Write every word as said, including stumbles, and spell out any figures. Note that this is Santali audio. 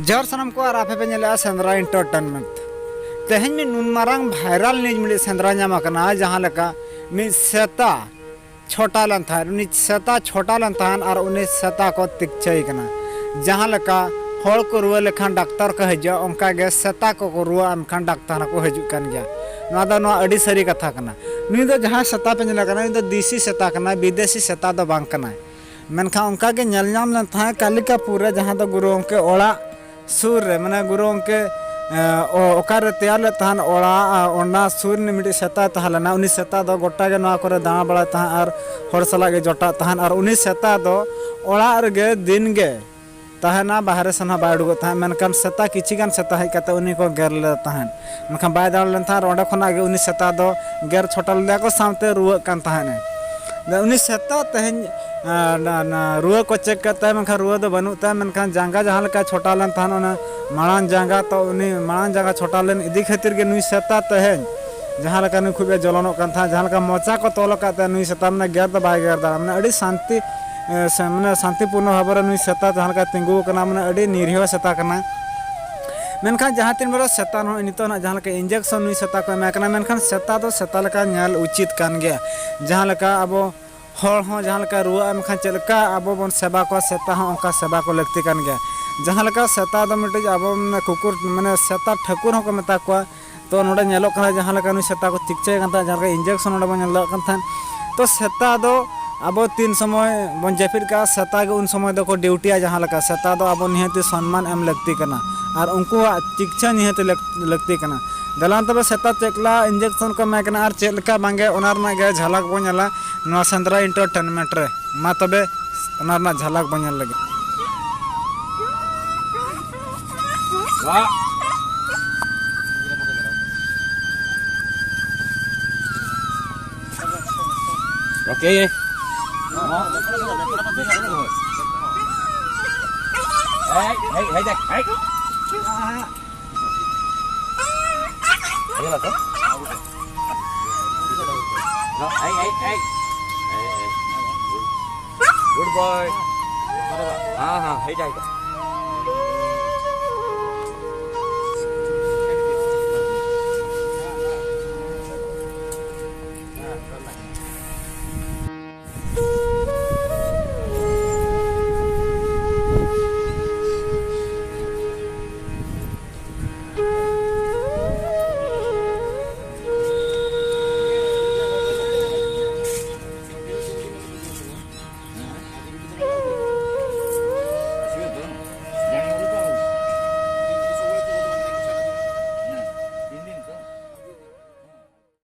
ᱡᱚᱦᱟᱨ ᱥᱟᱱᱟᱢ ᱠᱚ, ᱟᱨ ᱟᱯᱮ ᱯᱮ ᱧᱮᱞᱮᱜᱼᱟ ᱥᱮᱸᱫᱽᱨᱟ ᱮᱱᱴᱟᱨᱴᱮᱱᱢᱮᱱᱴ᱾ ᱛᱮᱦᱮᱧ ᱢᱤᱫ ᱱᱩᱱ ᱢᱟᱨᱟᱝ ᱵᱷᱟᱭᱨᱟᱞ ᱱᱤᱭᱩᱡᱽ ᱢᱤᱫᱴᱤᱡ ᱥᱮᱸᱫᱽᱨᱟ ᱧᱟᱢ ᱟᱠᱟᱱᱟ, ᱡᱟᱦᱟᱸ ᱞᱮᱠᱟ ᱢᱤᱫ ᱥᱮᱛᱟ ᱪᱷᱚᱴᱟ ᱞᱮᱱ ᱛᱟᱦᱮᱸᱫ᱾ ᱩᱱᱤ ᱥᱮᱛᱟ ᱪᱷᱚᱴᱟ ᱞᱮᱱ ᱛᱟᱦᱮᱸᱫ ᱟᱨ ᱩᱱᱤ ᱥᱮᱛᱟ ᱠᱚ ᱛᱤᱠᱪᱷᱟᱹᱭ ᱠᱟᱱᱟ᱾ ᱡᱟᱦᱟᱸ ᱞᱮᱠᱟ ᱦᱚᱲ ᱠᱚ ᱨᱩᱣᱟᱹ ᱞᱮᱠᱷᱟᱱ ᱰᱟᱠᱛᱟᱨ ᱠᱚ ᱦᱤᱡᱩᱜᱼᱟ, ᱚᱱᱠᱟ ᱜᱮ ᱥᱮᱛᱟ ᱠᱚᱠᱚ ᱨᱩᱣᱟᱹᱜᱼᱟ, ᱢᱮᱱᱠᱷᱟᱱ ᱰᱟᱠᱛᱟᱨ ᱦᱚᱸᱠᱚ ᱦᱤᱡᱩᱜ ᱠᱟᱱ ᱜᱮᱭᱟ᱾ ᱱᱚᱣᱟ ᱫᱚ, ᱱᱚᱣᱟ ᱟᱹᱰᱤ ᱥᱟᱹᱨᱤ ᱠᱟᱛᱷᱟ ᱠᱟᱱᱟ᱾ ᱱᱩᱭ ᱫᱚ ᱡᱟᱦᱟᱸᱭ ᱥᱮᱛᱟ ᱯᱮ ᱧᱮᱞᱮ ᱠᱟᱱᱟ, ᱩᱱᱤ ᱫᱚ ᱫᱮᱥᱤ ᱥᱮᱛᱟ ᱠᱟᱱᱟᱭ, ᱵᱤᱫᱮᱥᱤ ᱥᱮᱛᱟ ᱫᱚ ᱵᱟᱝ ᱠᱟᱱᱟᱭ᱾ ᱢᱮᱱᱠᱷᱟᱱ ᱚᱱᱠᱟ ᱜᱮ ᱧᱮᱞ ᱧᱟᱢ ᱞᱮᱱ ᱛᱟᱦᱮᱸᱫ ᱠᱟᱞᱤᱠᱟᱯᱩᱨ ᱨᱮ, ᱡᱟᱦᱟᱸ ᱫᱚ ᱜᱩᱨᱩ ᱜᱚᱢᱠᱮ ᱚᱲᱟᱜ ᱥᱩᱨ ᱨᱮ, ᱢᱟᱱᱮ ᱜᱩᱨᱩ ᱜᱚᱢᱠᱮ, ᱮ, ᱚ-, ᱚᱠᱟᱨᱮ ᱛᱮᱭᱟᱨ ᱞᱮᱫ ᱛᱟᱦᱮᱸᱫ ᱚᱲᱟᱜ, ᱟ, ᱚᱱᱟ ᱥᱩᱨ ᱨᱤᱱᱤᱡ ᱢᱤᱫᱴᱤᱡ ᱥᱮᱛᱟᱭ ᱛᱟᱦᱮᱸ ᱞᱮᱱᱟ᱾ ᱩᱱᱤ ᱥᱮᱛᱟ ᱫᱚ ᱜᱚᱴᱟ ᱜᱮ ᱱᱚᱣᱟ ᱠᱚᱨᱮ ᱫᱟᱬᱟ ᱵᱟᱲᱟᱭ ᱛᱟᱦᱮᱸᱫ ᱟᱨ ᱦᱚᱲ ᱥᱟᱞᱟᱜ ᱜᱮ ᱡᱚᱴᱟᱜ ᱛᱟᱦᱮᱸᱫ᱾ ᱟᱨ ᱩᱱᱤ ᱥᱮᱛᱟ ᱫᱚ ᱚᱲᱟᱜ ᱨᱮᱜᱮ ᱫᱤᱱ ᱜᱮ ᱛᱟᱦᱮᱱᱟ, ᱵᱟᱦᱨᱮ ᱥᱮᱱ ᱦᱚᱸ ᱵᱟᱭ ᱩᱰᱩᱠᱚᱜ ᱛᱟᱦᱮᱸᱫ᱾ ᱢᱮᱱᱠᱷᱟᱱ ᱥᱮᱛᱟ, ᱠᱤᱪᱷᱤ ᱜᱟᱱ ᱥᱮᱛᱟ ᱦᱮᱡ ᱠᱟᱛᱮ ᱩᱱᱤ ᱠᱚ ᱜᱮᱨ ᱞᱮᱫᱮ ᱛᱟᱦᱮᱸᱫ᱾ ᱢᱮᱱᱠᱷᱟᱱ ᱵᱟᱭ ᱫᱟᱬᱟ ᱞᱮᱱ ᱛᱟᱦᱮᱸᱫ᱾ ᱟᱨ ᱚᱸᱰᱮ ᱠᱷᱚᱱᱟᱜ ᱜᱮ ᱩᱱᱤ ᱥᱮᱛᱟ ᱫᱚ ᱜᱮᱨ ᱪᱷᱚᱴᱟ ᱞᱮᱫᱮᱭᱟ ᱠᱚ, ᱥᱟᱶᱛᱮ ᱨᱩᱣᱟᱹᱜ ᱠᱟᱱ ᱛᱟᱦᱮᱸᱫ ᱮ᱾ ᱟᱫᱚ ᱩᱱᱤ ᱥᱮᱛᱟ ᱛᱮᱦᱮᱧ, ᱟ, ᱱᱟ, ᱱᱟ, ᱨᱩᱣᱟᱹ ᱠᱚ ᱪᱮᱠ ᱠᱮᱫ ᱛᱟᱭᱟ, ᱢᱮᱱᱠᱷᱟᱱ ᱨᱩᱣᱟᱹ ᱫᱚ ᱵᱟᱹᱱᱩᱜ ᱛᱟᱭᱟ᱾ ᱢᱮᱱᱠᱷᱟᱱ ᱡᱟᱸᱜᱟ ᱡᱟᱦᱟᱸ ᱞᱮᱠᱟ ᱪᱷᱚᱴᱟ ᱞᱮᱱ ᱛᱟᱦᱮᱸᱫ, ᱚᱱᱟ ᱢᱟᱲᱟᱝ ᱡᱟᱸᱜᱟ, ᱛᱚ ᱩᱱᱤ ᱢᱟᱲᱟᱝ ᱡᱟᱸᱜᱟ ᱪᱷᱚᱴᱟ ᱞᱮᱱ ᱤᱫᱤ ᱠᱷᱟᱹᱛᱤᱨ ᱜᱮ ᱱᱩᱭ ᱥᱮᱛᱟ ᱛᱮᱦᱮᱧ ᱡᱟᱦᱟᱸ ᱞᱮᱠᱟ ᱱᱩᱭ ᱠᱷᱩᱵ ᱮ ᱡᱚᱞᱚᱱᱚᱜ ᱠᱟᱱ ᱛᱟᱦᱮᱸᱫ, ᱡᱟᱦᱟᱸ ᱞᱮᱠᱟ ᱢᱚᱪᱟ ᱠᱚ ᱛᱚᱞ ᱟᱠᱟᱫ ᱛᱟᱭᱟ, ᱱᱩᱭ ᱥᱮᱛᱟ ᱢᱟᱱᱮ ᱜᱮᱨ ᱫᱚ ᱵᱟᱭ ᱜᱮᱨ ᱫᱟᱲᱮᱭᱟᱜᱼᱟ᱾ ᱢᱟᱱᱮ ᱟᱹᱰᱤ ᱥᱟᱱᱛᱤ, ᱮ, ᱥᱮ, ᱢᱟᱱᱮ ᱥᱟᱱᱛᱤᱯᱩᱨᱱᱚ ᱵᱷᱟᱵᱮ ᱨᱮ ᱱᱩᱭ ᱥᱮᱛᱟ ᱡᱟᱦᱟᱸ ᱞᱮᱠᱟ ᱛᱤᱸᱜᱩ ᱟᱠᱟᱱᱟ, ᱢᱟᱱᱮ ᱟᱹᱰᱤ ᱱᱤᱨᱤᱦᱚ ᱥᱮᱛᱟ ᱠᱟᱱᱟᱭ᱾ ᱢᱮᱱᱠᱷᱟᱱ ᱡᱟᱦᱟᱸ ᱛᱤᱱ ᱵᱮᱲᱟ ᱥᱮᱛᱟ ᱱᱚᱜᱼᱚᱭ ᱱᱤᱛᱚᱜ ᱱᱟᱜ ᱡᱟᱦᱟᱸ ᱞᱮᱠᱟ ᱤᱧᱡᱮᱠᱥᱚᱱ ᱱᱩᱭ ᱥᱮᱛᱟ ᱠᱚ ᱮᱢᱟᱭ ᱠᱟᱱᱟ, ᱢᱮᱱᱠᱷᱟᱱ ᱥᱮᱛᱟ ᱫᱚ ᱥᱮᱛᱟ ᱞᱮᱠᱟ ᱧᱮᱞ ᱩᱪᱤᱛ ᱠᱟᱱ ᱜᱮᱭᱟ᱾ ᱡᱟᱦᱟᱸ ᱞᱮᱠᱟ ᱟᱵᱚ ᱦᱚᱲ ᱦᱚᱸ ᱡᱟᱦᱟᱸ ᱞᱮᱠᱟ ᱨᱩᱣᱟᱹᱜᱼᱟ, ᱢᱮᱱᱠᱷᱟᱱ ᱪᱮᱫ ᱞᱮᱠᱟ ᱟᱵᱚ ᱵᱚᱱ ᱥᱮᱵᱟ ᱠᱚᱣᱟ, ᱥᱮᱛᱟ ᱦᱚᱸ ᱚᱱᱠᱟ ᱥᱮᱵᱟ ᱠᱚ ᱞᱟᱹᱠᱛᱤ ᱠᱟᱱ ᱜᱮᱭᱟ᱾ ᱡᱟᱦᱟᱸ ᱞᱮᱠᱟ ᱥᱮᱛᱟ ᱫᱚ ᱢᱤᱫᱴᱤᱡ ᱟᱵᱚ ᱢᱟᱱᱮ ᱠᱩᱠᱩᱨ, ᱢᱟᱱᱮ ᱥᱮᱛᱟ ᱴᱷᱟᱹᱠᱩᱨ ᱦᱚᱸᱠᱚ ᱢᱮᱛᱟ ᱠᱚᱣᱟ᱾ ᱛᱚ ᱱᱚᱰᱮ ᱧᱮᱞᱚᱜ ᱠᱟᱱᱟ ᱡᱟᱦᱟᱸ ᱞᱮᱠᱟ ᱱᱩᱭ ᱥᱮᱛᱟ ᱠᱚ ᱪᱤᱠᱤᱛᱥᱟᱭᱮ ᱠᱟᱱ ᱛᱟᱦᱮᱸᱫ, ᱡᱟᱦᱟᱸ ᱞᱮᱠᱟ ᱤᱧᱡᱮᱠᱥᱚᱱ ᱱᱚᱰᱮ ᱵᱚᱱ ᱧᱮᱞ ᱫᱟᱲᱮᱭᱟᱜ ᱠᱟᱱ ᱛᱟᱦᱮᱸᱫ᱾ ᱛᱚ ᱥᱮᱛᱟ ᱫᱚ ᱟᱵᱚ ᱛᱤᱱ ᱥᱚᱢᱚᱭ ᱵᱚᱱ ᱡᱟᱹᱯᱤᱫ ᱠᱟᱜᱼᱟ, ᱥᱮᱛᱟ ᱜᱮ ᱩᱱ ᱥᱚᱢᱚᱭ ᱫᱚᱠᱚ ᱰᱤᱭᱩᱴᱤᱭᱟ᱾ ᱡᱟᱦᱟᱸ ᱞᱮᱠᱟ ᱥᱮᱛᱟ ᱫᱚ ᱟᱵᱚ ᱱᱤᱦᱟᱹᱛᱤ ᱥᱚᱱᱢᱟᱱ ᱮᱢ ᱞᱟᱹᱠᱛᱤ ᱠᱟᱱᱟ ᱟᱨ ᱩᱱᱠᱩᱣᱟᱜ ᱪᱤᱠᱤᱛᱥᱟ ᱱᱤᱦᱟᱹᱛᱤ ᱞᱟᱹᱠ-, ᱞᱟᱹᱠᱛᱤ ᱠᱟᱱᱟ᱾ ᱫᱮᱞᱟᱱ ᱛᱚᱵᱮ ᱥᱮᱛᱟ ᱪᱮᱫ ᱞᱮᱠᱟ ᱤᱧᱡᱮᱠᱥᱚᱱ ᱠᱚ ᱮᱢᱟᱭ ᱠᱟᱱᱟ ᱟᱨ ᱪᱮᱫ ᱞᱮᱠᱟ ᱵᱟᱝᱜᱮ, ᱚᱱᱟ ᱨᱮᱱᱟᱜ ᱜᱮ ᱡᱷᱟᱞᱟᱠ ᱵᱚᱱ ᱧᱮᱞᱟ ᱱᱚᱣᱟ ᱥᱮᱸᱫᱽᱨᱟ ᱮᱱᱴᱟᱨᱴᱮᱱᱢᱮᱱᱴ ᱨᱮ᱾ ᱢᱟ ᱛᱚᱵᱮ ᱚᱱᱟ ᱨᱮᱱᱟᱜ ᱡᱷᱟᱞᱟᱠ ᱵᱚᱱ ᱧᱮᱞ ᱞᱮᱜᱮ᱾ ᱨᱟᱠᱮᱥ᱾ ᱦᱮᱡ, ᱦᱮᱡ, ᱦᱮᱡ, ᱦᱮᱡ᱾ ᱧᱮᱞ ᱟᱠᱚ? ᱦᱮᱡ, ᱦᱮᱡ, ᱦᱮᱡ᱾ ᱜᱩᱰ ᱵᱚᱭ᱾ ᱦᱮᱸ, ᱦᱮᱸ, ᱦᱮᱡ, ᱦᱮᱡ᱾